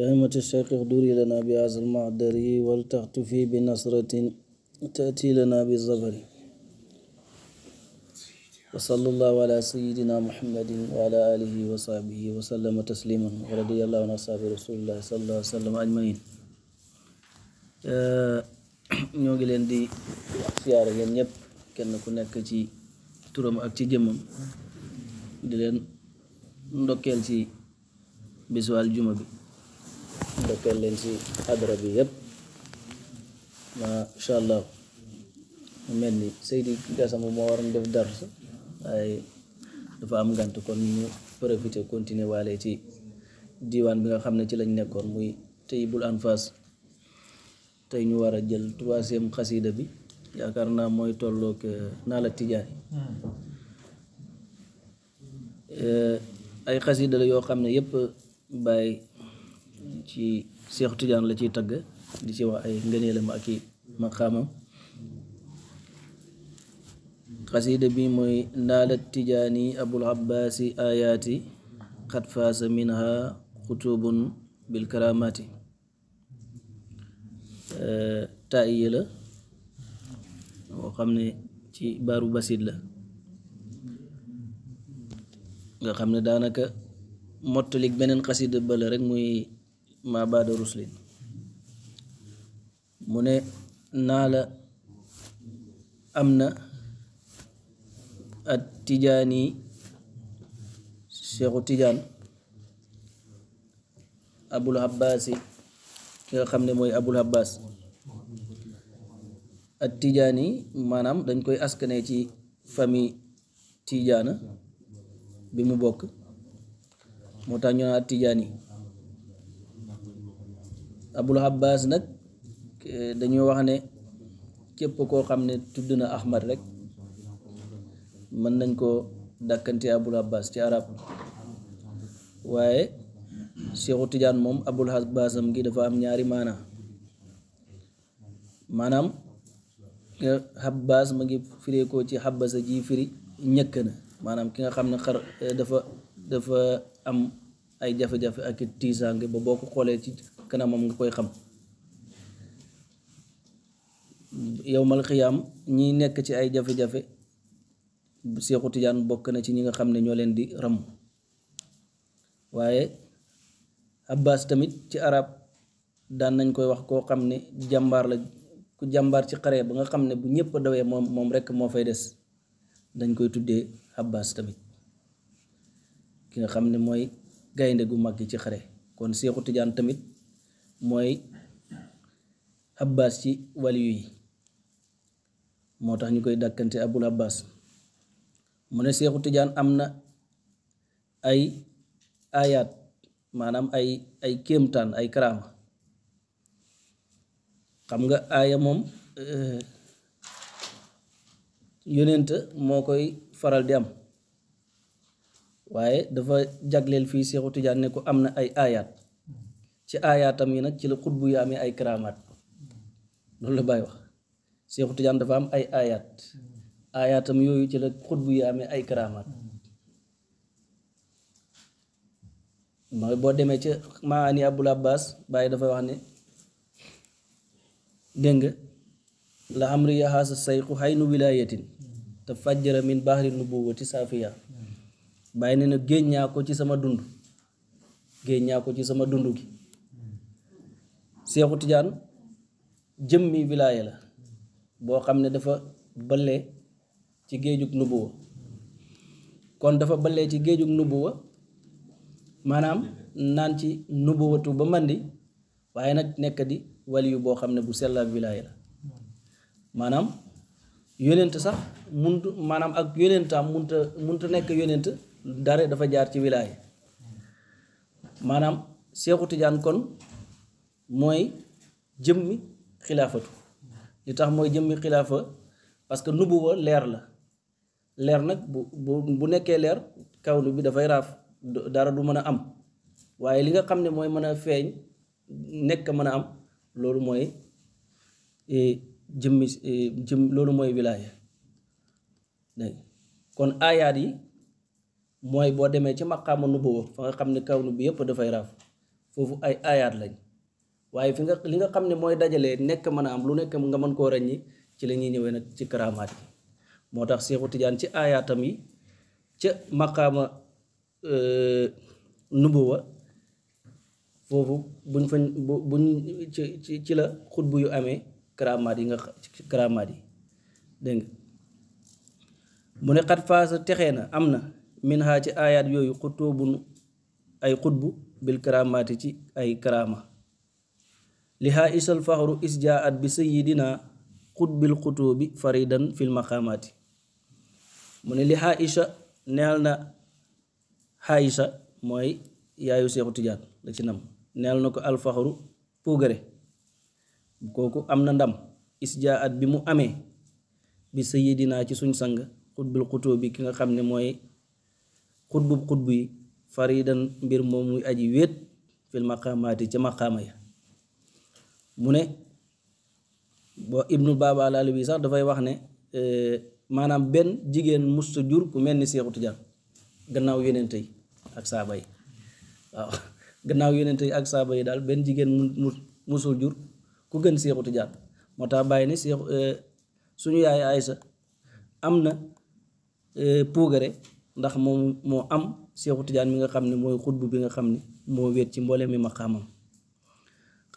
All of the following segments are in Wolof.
يا أئمة الشيخ اغدري لنا بهذا المعذر ولتعطفي بنصرة تأتي لنا بالظفر وصلى الله على سيدنا محمد وعلى آله وصحبه وسلم تسليما ورضي الله عن أصحاب رسول الله صلى الله عليه وسلم أجمعين. ñoo ngi leen di siyaare yéen ñëpp kenn ku nekk ci turam ak ci jëmmam di leen ndokkeel ci bisu aljuma bi ndokkeel leen ci xadara bi yëpp masha allah. mu mel ni Seydi Gassama moo waroon def dars waaye dafa am ngànt kon ñu profité continuer waale ci diwaan bi nga xam ne ci lañ nekkoon muy Tayyibul Anfas. tey ñu war a jël 3e xasida bi yaakaar naa mooy tolloog naa la tijaani ay xasida la yoo xam ne yëpp bàyyi ci Seexu Tijaan la ciy tagg di ci wax ay ngëneelam ak i maqaamam. xasida bi mooy naala tijaani abul abbaasi ayaati xat faasa minha xutubun bil karamati. taayiye la moo xam ne ci baaru basit la nga xam ne daanaka mottalik beneen xasida bala rek muy ma baada ruslin. mu ne naa la am na at tijaani Seexu Tijaan abul abbaasi ki nga xam ne mooy abul abbas at tijaani maanaam dañ koy askane ci famille tijaana bi mu bokk moo tax ñu naan at tijaani. abul abbas nag dañuy wax ne képp koo xam ne tudd na ahmad rek mën nañ koo dàkkante abul abbas ci arab waaye Seexu Tijaan moom abul abbasam gi dafa am ñaari maanaam abbas ma ngi firee ko ci abbasa ji firi ñëkk na maanaam ki nga xam ne dafa am ay jafe-jafe ak tiisaange ba boo ko xoolee ci kanamam nga koy xam. yowmal xiyaam ñi nekk ci ay jafe-jafe Seexu Tijaan bokk na ci ñi nga xam ne ñoo leen di ram. waaye abbas tamit ci arab daan nañ koy wax koo xam ne jàmbaar la ku jàmbaar ci xare ba nga xam ne bu ñëpp dawee moom rekk moo fay des dañ koy tuddee abbas tamit ki nga xam ne mooy gaynde gu mag ci xare. kon Seexu Tijaan tamit mooy abbas ci waliyu yi moo tax ñu koy dàkkante abul abbas. mu ne Seexu Tijaan am na ay ayaat maanaam ay kéemtaan ay karaama. xam nga aaya moom yonent moo koy faral di am waaye dafa jagleel fii Seexu Tijaan ne ko am na ay ayaat ci ayaatam yi nag ci la xutbu yi amee ay karaamaat loolu la Baay wax. Seexu Tijaan dafa am ay ayaatam yooyu ci la xutbu yi amee ay karaamaat. mooy boo demee ca maani abul abbas Baay dafay wax ne dégg nga la amri yaxaasa sayxu xaynu wilaayatin te fajjara min bahri nubuwati safiya. Baay ne na géej ñaa ko ci sama dund gi. Seexu Tijaan jëmmi wilaaya la boo xam ne dafa ballee ci géejug nubuwa. kon dafa ballee ci géejug nubuwa maanaam naan ci nubuwatu ba mandi waaye nag nekk di waliyu boo xam ne bu sellaak wilaaya la. maanaam yonent sax maanaam ak yonentaam munta nekk yonent dara dafa jaar ci wilaaya. maanaam Seexu Tijaan kon mooy jëmmi xilaafatu. li tax mooy jëmmi xilaafa parce que nubuwa leer la. leer nag bu nekkee leer kawlu bi dafay raaf dara du mën a am waaye li nga xam ne mooy mën a feeñ nekk mën a am loolu mooy loolu mooy wilaaya. dégg kon aayaat yi mooy boo demee ci maqaama nubuwa fa nga xam ne kawnu bi yëpp dafay raaf foofu ay aayaat lañ waaye fi nga li nga xam ne mooy dajalee nekk mën a am lu nekk nga mën koo ràññi ci la ñuy ñëwee nag ci karaamaat yi moo tax Seexu Tijaan ci aayaatam yi ca maqaama nubuwa foofu buñ fa buñ ci la xutbu yu amee karaamaat yi nga karaamaat yi dégg nga mu ne xat faasa texee na am na min haa ci aayaat yooyu xutubun ay xutbu bil karaamaati ci ay karaama li haa isal faxru isjaat bi sayidina xutbil xutubi faridan fil maqaamaati mu ne li haa isha neel na xaayisa mooy yaayu Seexu Tijaan la ci nam neel na ko alfaxru puugare kooku am na ndam isjaat bi mu amee bi sayidina ci suñ sang xutbil xutubi ki nga xam ne mooy xutbub xutbu yi faridan mbir moom muy aji wéet fil maqaamaati ca maqaama ya mu ne boo ibnul baaba al alawi sax dafay wax ne maanaam benn jigéen musta jur ku mel ni Seexu Tijaan gannaaw yonent yi ak saaba yi waaw gannaaw yonent yi ak saaba yi daal benn jigéen musul jur ku gën Seexu Tijaan moo tax bàyyi ne suñu yaay Aysa am na puugare ndax moom moo am Seexu Tijaan mi nga xam ne mooy xutbu bi nga xam ne moo wéet ci mboolem mi maqaamam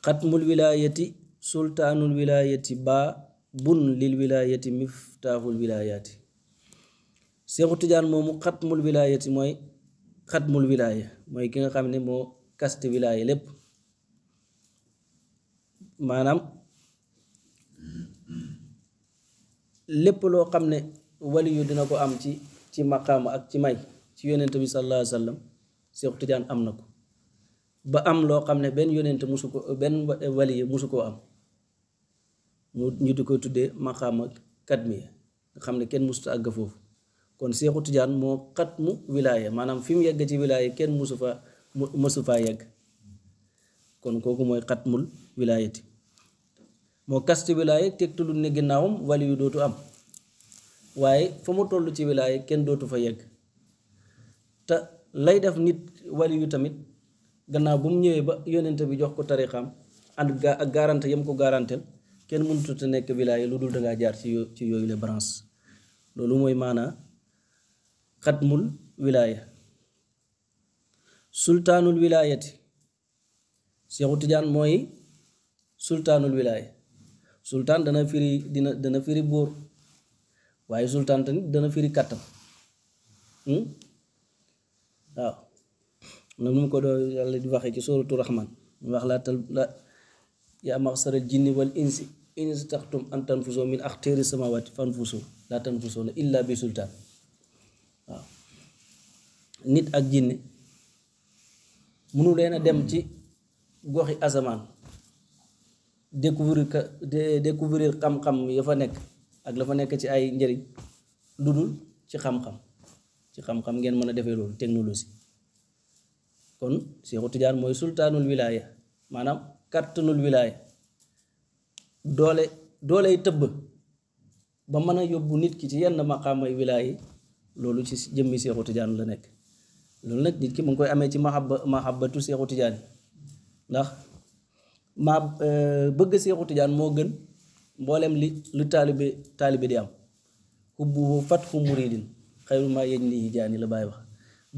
xatmul wilaayati sultaanul wilaayati baa bun lil wilaayati miftaaxul wilaayaati Seexu Tijaan moomu xatmul wilaayati mooy xatmul wilaaya mooy ki nga xam ne moo kaste wilaaya lépp maanaam lépp loo xam ne waliyu dina ko am ci maqaama ak ci may ci yonent bi sallallahu alayhi wa sallam Seexu Tijaan am na ko ba am loo xam ne benn yonent musu ko benn waliyu musu koo am ñu di ko tuddee maqaama katmiya nga xam ne kenn musuta àgg foofu kon Seexu Tijaan moo xatmu wilaaya maanaam fi mu yegg ci wilaaya kenn musu faa yegg kon kooku mooy xatmul wilaayati moo kasti wilaaya tegtalu ne ginnaawam waliyu dootu am waaye fa mu toll ci wilaaya kenn dootu fa yegg te lay def nit waliyu tamit gannaaw bu mu ñëwee ba yonent bi jox ko tarixam ak garante yam ko garanteel kenn mënut a nekk wilaaya lu dul dangaa jaar ci yooyu la branche loolu mooy maanaa xatmul wilaaya sultaanul wilaayati Seexu Tijaan mooy sultaanul wilaaya sultaan dana firi buur waaye sultaan tamit dana firi kàttan waaw nag mu ko doo yàlla di waxee ci suuratu Rahmaan mu wax la yaa maxsaral jinni wal insi in istaxtum an tanfusoo min aqtaari samaawaati fanfusoo laa tanfusoona illa bi sultaan waaw nit ak jinne mënu leen a dem ci goxi asamaan découvrir xam-xam ya fa nekk ak la fa nekk ci ay njëriñ lu dul ci xam-xam ngeen mën a defee loolu technologie kon Seexu Tijaan mooy sultaanul wilaaya maanaam kàttanul wilaaya dooley tëbb ba mën a yóbbu nit ki ci yenn maqaamay wilaaya loolu ci jëmmi Seexu Tijaan la nekk loolu nag nit ki mu ngi koy amee ci mahabbatu Seexu Tijaan yi ndax bëgg Seexu Tijaan moo gën mboolem lu taalibe di am hubbuhu fathu muridin xayru maa yajnihi jaani la Baay wax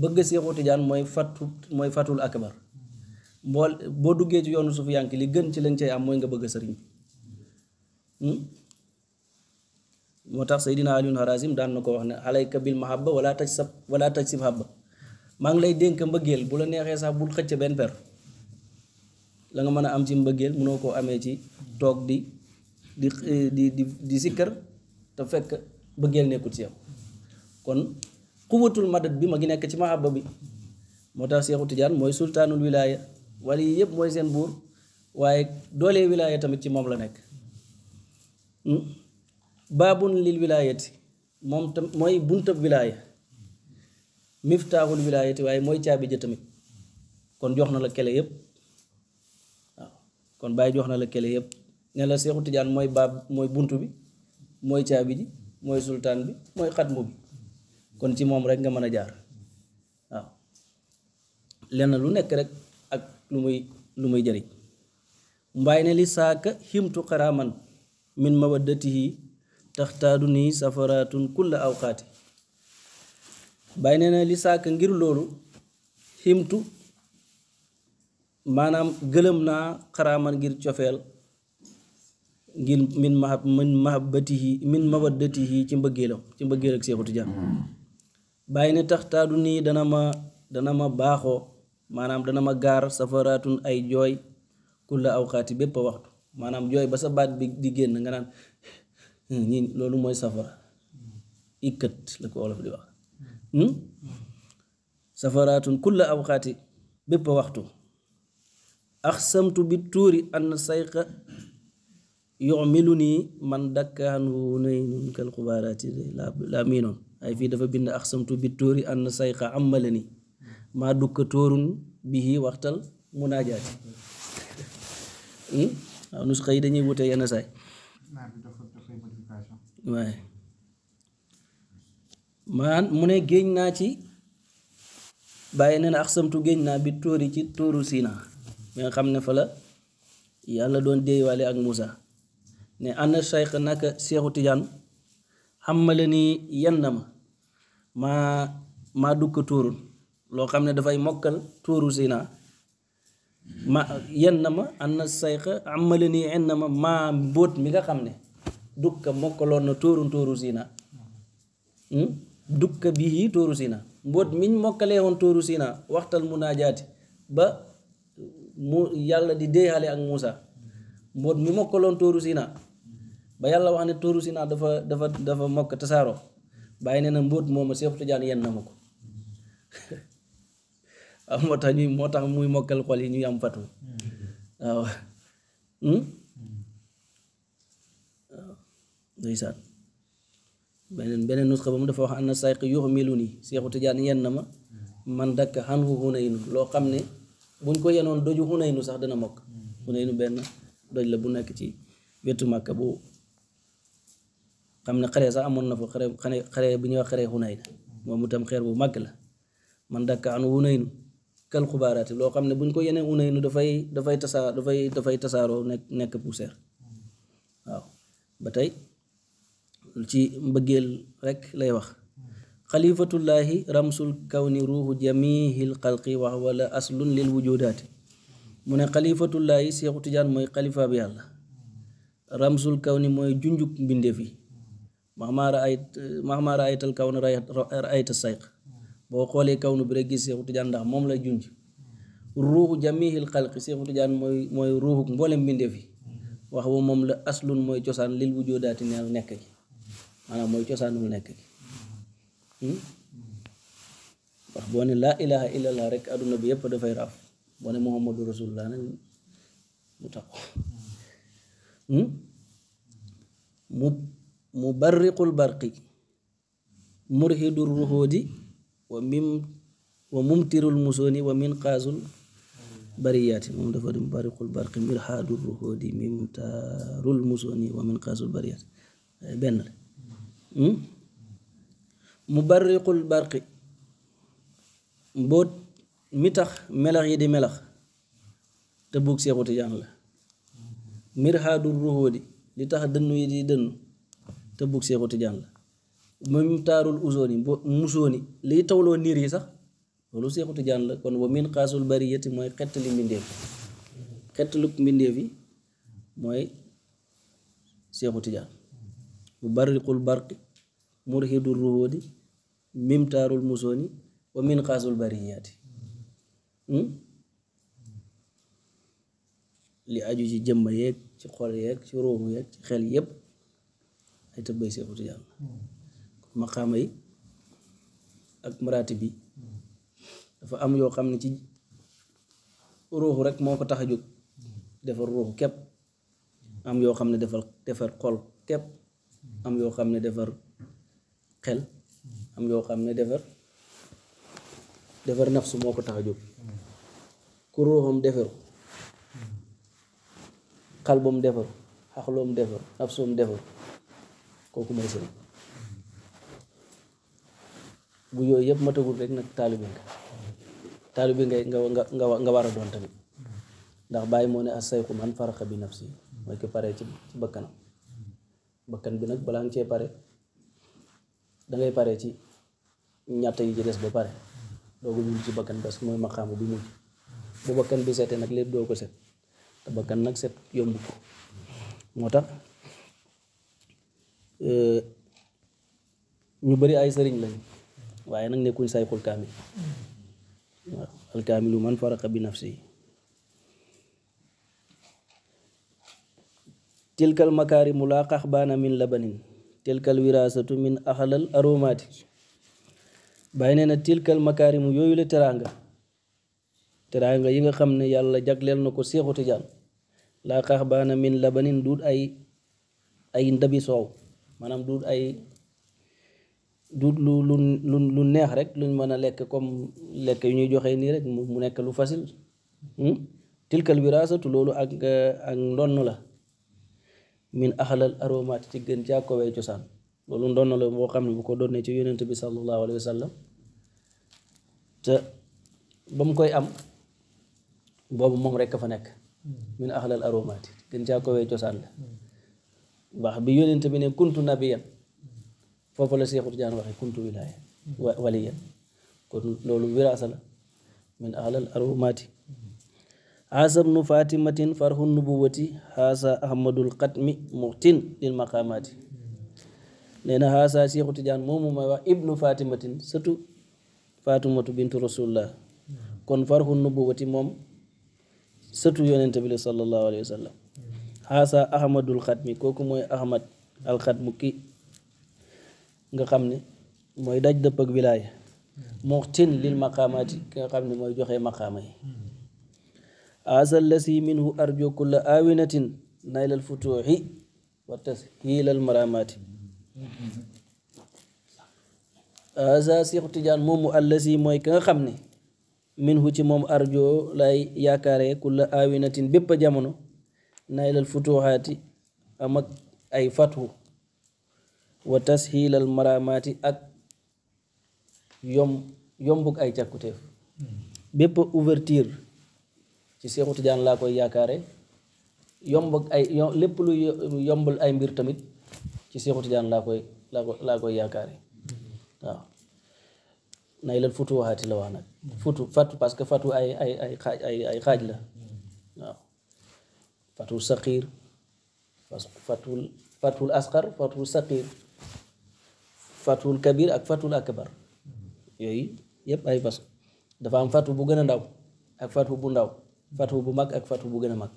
bëgg Seexu Tijaan mooy fatul akbar boo duggee ci yoonu sufiyanke li gën ci lañ cay am mooy nga bëgg sëriñ bi moo tax Seydina Aliyun Harazim daan na ko wax ne alayka bil mahabba wala tajsib habba maa ngi lay dénk mbëggeel bu la neexee sax bul xëcc benn per la nga mën a am ci mbëggeel mënoo koo amee ci toog di sikkar te fekk mbëggeel nekkul ci yow kon xuwatul madad bi ma ngi nekk ci mahabba bi moo tax Seexu Tijaan mooy sultaanul wilaaya wala yi yëpp mooy seen buur waaye doolee wilaaya tamit ci moom la nekk baabun lil wilaayati moom tam mooy buntab wilaaya miftaaxul wilaayati waaye mooy caabi ja tamit kon jox na la kele yëpp waaw kon Baay jox na la kele yëpp ne la Seexu Tijaan mooy baab mooy bunt bi mooy caabi ji mooy sultaan bi mooy xatmu bi kon ci moom rek nga mën a jaar waaw lenn lu nekk rek ak lu muy jariñ mbaay ne li saaka ximtu xaraaman min mawaddatihi taxtaadu nii safaratun kulla awqaati bàyyi ne na li saaka ngir loolu ximtu maanaam gëlëm naa xaraaman ngir cofeel ngir min mawaddatihi ci mbëggeelam ci mbëggeel ak Seexu Tijaan bàyyi ne taxtaadu nii dana ma baaxoo maanaam dana ma gaar safaratun ay jooy kulla awqaati bépp a waxtu maanaam jooy ba sa baat bi di génn nga naan ñi loolu mooy safara ikkat la ko olof di wax safaratun kulla awqaati bépp a waxtu axsamtu bi tuuri ann sayqa yumilu nii man dakkaan hunaynun kal xubaaraati la miinoon ay fii dafa bind axsamtu bi tuuri ann sayqa amala ni maa dukka tóorun bihi waxtal munaajaati waaw nusxa yi dañuy wute yenn saay waaye mu ne géej naa ci bàyyi ne na axsamtu géej naa bi tóori ci tóoru Siina mi nga xam ne fa la yàlla doon déewaale ak Muusa ne ana Cheikh naka Seexu Tijaan xamale ni yenn ma maa dukka tóorun loo xam ne dafay mokkal tóoru Siina ma yenn ma ana Cheikh xamale ni yenn ma maa mbóot mi nga xam ne dukka mokkaloon na tóoru Siina dukka bii tóoru Siina mbóot miñ mokkalee woon tóoru Siina waxtal munaajaati ba mu yàlla di déeyale ak Muusa mbóot mi mokkaloon tóoru Siina ba yàlla wax ne tóoru Siina dafa mokk tasaaroo bàyyi ne na mbóot mooma Seexu Tijaan yenn na ma ko waaw moo tax muy mokkal xol yi ñuy am fatu waaw ndeysaan beneen nusxa ba mu dafa wax ana sayq yuxmilu nii Seexu Tijaan yenn na ma man dakk xan fu Xunaynu loo xam ne buñ ko yenoon doju Xunaynu sax dana mokk Xunaynu benn doj la bu nekk ci wetu Màkka bu xam ne xare sax amoon na fa xare bu ñuy wax xare Xunayna moom itam xeer bu màgg la man dakk xan Xunaynu kal xubaaraati loo xam ne buñ ko yeneen Xunaynu dafay tasaaroo nekk poussière waaw ba tey ci mbëggeel rekk lay wax xalifatullaahi ramsul kawni ruuxu jamihil xalqi wax wala aslun lil wujudaati mu ne xalifatullaahi Seexu Tijaan mooy xalifa bi yàlla ramsul kawni mooy junjuk mbindeef yi maxmaara aytal kawna ayta sayq boo xoolee kawnu bi rek gis Seexu Tijaan ndax moom lay junj ruuxu jamihil xalqi Seexu Tijaan mooy ruuxu mboolem mbindeef yi wax wa moom la aslun mooy cosaan lil wujudaati neel nekk gi maanaam mooy cosaanul nekk gi wax boo ne laa ilaha illallah rek adduna bi yépp dafay raaf boo ne muhammadu rasulullah nag mu tax mu barriqul barqi murhidur ruhudi wa mumtirul musoni wa min qaasul bariyaati moom dafa di mu barriqul barqi mirhadur ruhudi mimtarul musoni wa min qaasul bariyaati benn la mu barriqul barqi mbóot mi tax melax yi di melax te bugg Seexu Tijaan la mirhaadu ruhóodi li tax dënnu yi di dënnu te bugg Seexu Tijaan la moom taarul usooni musooni liy tawloo niir yi sax loolu Seexu Tijaan la kon wa min xaasul bariyati mooy xettali mbindéef xettalu mbindéef yi mooy Seexu Tijaan mu barriqul barqi murhidu ruhóodi mimtaarul musooni wa min xaasul bariyaati li aju ci jëmma yeeg ci xol yeeg ci ruuxu yeeg ci xel yépp ay tëbbay Seexu Tijaan maqaama yi ak maraati bi dafa am yoo xam ne ci ruuxu rek moo ko tax a jóg defar ruuxu képp am yoo xam ne defar xol képp am yoo xam ne defar xel am yoo xam ne defar nafsu moo ko tax a jóg ku ruuxam defaru xalbam defaru xaxloom defaru nafsoom defaru kooku may sëriñ bu yooyu yëpp matagul rek nag taalibe nga war a doon tamit ndax bàyyi moo ne as-sayxu man faraqa bi nafsi mooy ki pare ci bakkanam bakkan bi nag balaa nga cee pare dangay pare ci ñett yi ci des ba pare doogu ñun ci bakkan parce que mooy maqaamu bi mujj bu bakkan bi setee nag lépp doo ko set te bakkan nag set yomb ko moo tax ñu bari ay sëriñ lañ waaye nag nekkuñ sayxul kaamil waaw alkaamilu man faraqa bi nafsi tilkal makaarimu laa qaxbaana min labanin tilkal wiraasatu min axalal aromaati bàyyi nee na tilkal makaarimu yooyu la teraanga yi nga xam ne yàlla jagleel na ko Seexu Tijaan laa qaxbaana min labanin duut ay ndabi soow maanaam duut lu neex rek luñ mën a lekk comme lekk yu ñuy joxe nii rek mu nekk lu facile tilkal wiraasatu loolu ak ndonn la min axalal aromaat ci gën caa kowee cosaan loolu ndonn la boo xam ne bu ko doonee ci yonent bi sallallahu alayhi wa sallam te ba mu koy am boobu moom rekk fa nekk min axalal aromaat gën caa kowee cosaan la wax bi yonent bi ne kuntu nabiyan foofu la Seexu Tijaan waxee kuntu wilaaya waliyan kon loolu wiraasa la min axalal aromaati asabnu fatimatin farhu nubuwati xaasa ahmadul xatmi muxtin lil maqaamaati nee na xaasa Seexu Tijaan moomu may wax ibnu fatimatin surtout fatimatu bintu rasulullah kon farhu nubuwati moom surtout yonente bi la sallallahu alayhi wa sallam xaasa ahmadul xatmi kooku mooy ahmad alxatmu ki nga xam ne mooy daj dëpp ak wilaaya muxtin lil maqaamaati ki nga xam ne mooy joxe maqaama yi asal lasi minhu arjo kulla awinatin naylal futuuxi wa tashiilal maramaati asa Seexu Tijaan moomu allasi mooy ka nga xam ne minhu ci moom arjo lay yaakaare kulla awinatin bépp jamono naylal futuuxaati am ak ay fatu wa tashiilal maramaati ak yombuk ay càkkutéef bépp ouverture ci Seexu Tijaan laa koy yaakaare lépp lu yombal ay mbir tamit ci Seexu Tijaan laa koy yaakaare waaw naylal futuuxaati la wax nag fatu parce que fatu ay xaaj la waaw fatul saqiir fatul asqar fatul saqiir fatul kabir ak fatul akbar yooyu yépp ay fas dafa am fatu bu gën a ndaw ak fatu bu ndaw fatu bu mag ak fatu bu gën a mag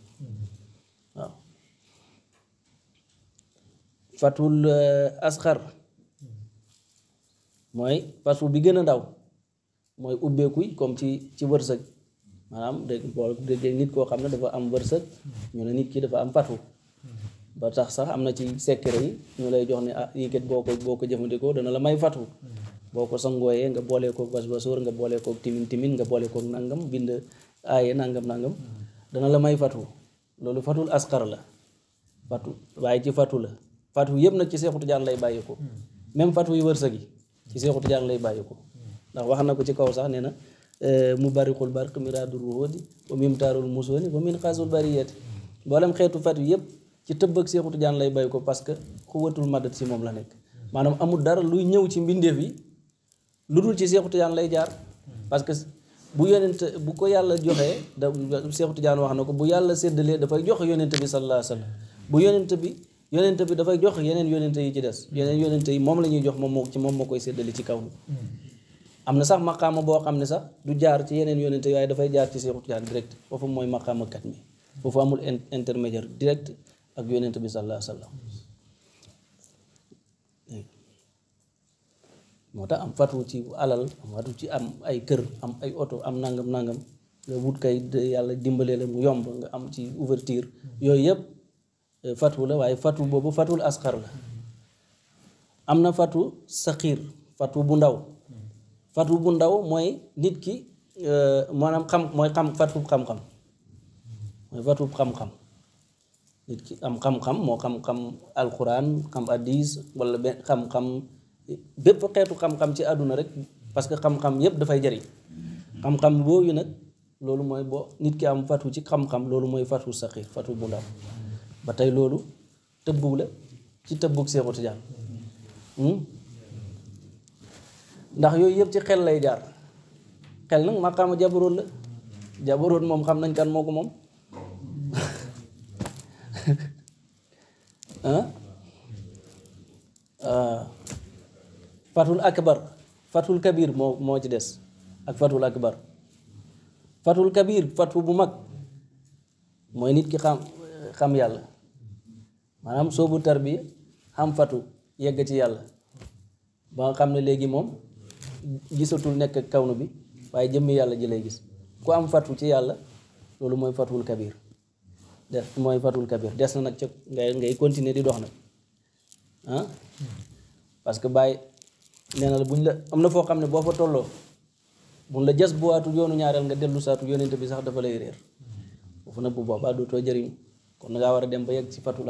waaw fatul asqar mooy fatu bi gën a ndaw mooy ubbeekuy comme ci wërsëg maanaam dégg nit koo xam ne dafa am wërsëg ñu ne nit ki dafa am fatu ba tax sax am na ci secret yi ñu lay jox ne yii kat boo ko jëfandikoo dana la may fatu boo ko sangooyee nga boolee koog basbasoor nga boolee koog timin nga boolee koog nangam bind aaye nangam dana la may fatu loolu fatul asqar la fatu waaye ci fatu la fatu yëpp nag ci Seexu Tijaan lay bàyyi ko même fatu yu wërsëg yi ci Seexu Tijaan lay bàyyi ko ndax wax na ko ci kaw sax nee na mubarixul barq miraadu ruhóodi wa mimtaarul musooni wa min xaasul bariyati mboolem xeetu fatu yëpp ci tëbb ak Seexu Tijaan lay bàyyi ko parce que xuwatul madat si moom la nekk maanaam amul dara luy ñëw ci mbindeef yi lu dul ci Seexu Tijaan lay jaar parce que bu yonent bu ko yàlla joxee da Seexu Tijaan wax na ko bu yàlla séddalee dafay jox yonent bi sallallahu alayhi wa sallam bu yonent bi dafay jox yeneen yonent yi ci des yeneen yonent yi moom la ñuy jox moom moo koy séddale ci kaw am na sax maqaama boo xam ne sax du jaar ci yeneen yonent yi waaye dafay jaar ci Seexu Tijaan direct foofu mooy maqaama kat mi foofu amul intermédiaire direct ak yonent bi sallallahu alayhi wa sallam moo tax am fatu ci alal am fatu ci am ay kër am ay oto am nangam nga wut kay yàlla dimbalee la mu yomb nga am ci ouverture yooyu yëpp fatu la waaye fatu boobu fatul asqar la am na fatu saqiir fatu bu ndaw fatu bu ndaw mooy nit ki maanaam fatu xam-xam mooy fatu xam-xam nit ki am xam-xam moo xam-xam alquran xam hadis wala xam-xam bépp xeetu xam-xam ci àdduna rek parce que xam-xam yépp dafay jariñ xam-xam boobu nag loolu mooy boo nit ki am fatu ci xam-xam loolu mooy fatu saxiir fatu bu ndaw ba tey loolu tëbbug la ci tëbbug Seexu Tijaan ndax yooyu yëpp ci xel lay jaar xel nag maqaama jabaroot la jabaroot moom xam nañ kan moo ko moom fatul akbar fatul kabir moo ci des ak fatul akbar fatul kabir fatu bu mag mooy nit ki xam yàlla maanaam soobu tarbiya xam fatu yegg ci yàlla ba nga xam ne léegi moom gisatul nekk ak kawnu bi waaye jëmmi yàlla ji lay gis ku am fatu ci yàlla loolu mooy fatul kabir mooy fatul kabir des na nag ca ngay continuer di dox nag parce que bàyyi nee na la buñ la am na foo xam ne boo fa tolloo buñ la jas bu waatu yoonu ñaareel nga dellu saatu yonent bi sax dafa lay réer foofu nag bu boobaa dootoo jëriñ kon dangaa war a dem ba yegg ci fatul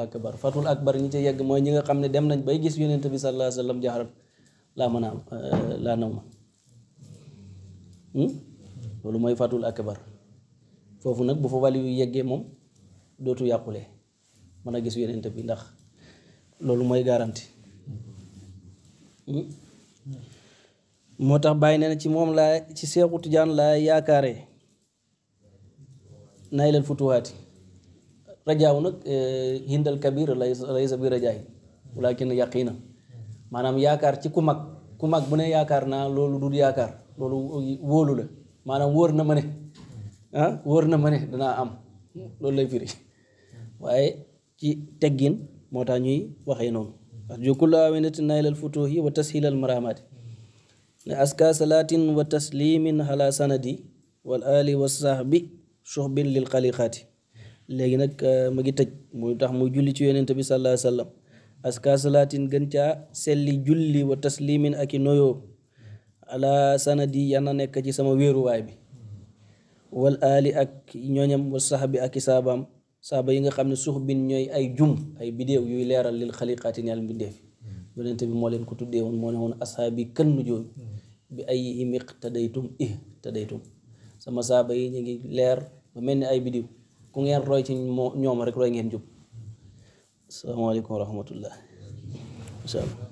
akbar ñi ci yegg mooy ñi nga xam ne dem nañ bay gis yonent bi sallallahu alayhi wa sallam jaxarat laa mën a am laa naw ma loolu mooy fatul akbar foofu nag bu fa wàlli yu yeggee moom dootu yàqule mën a gis yonent bi ndax loolu mooy garanti moo tax bàyyi nee na ci moom laa ci Seexu Tijaan laa yaakaare nay leen futuwaati rajaaw nag hindal kabir laysa bi rajaayi walakin yaqina maanaam yaakaar ci ku mag bu ne yaakaar naa loolu du yaakaar loolu wóolu la maanaam wóor na ma ne wóor na ma ne danaa am loolu lay firi waaye ci teggin moo tax ñuy waxee noonu arju kulla awinati naylal futuhi wa tashilal maramati ne aska salaatin wa taslimin ala sanadi wal ali wa sahbi suhbin lil xaliqaati léegi nag ma ngi tëj muy tax muy julli ci yonent bi sallallahu alayhi wa sallam aska salaatin gën caa selli julli wa taslimin ak i noyoo ala sanadi yana nekk ci sama wéeruwaay bi wal ali ak ñooñam wa sahbi ak i saabaam saaba yi nga xam ne suhbin ñooy ay jum ay bidéew yuy leeral lil xaliqaati ñal mbindeef yonent bi moo leen ko tuddee woon moo ne woon ashaabi kën nujoom bi ay imiq tadaytum sama saaba yi ñu ngi leer ba mel ni ay bidiw ku ngeen roy ci ñoom rek roy ngeen jub asalaamaaleykum wa rahmatullah incha allah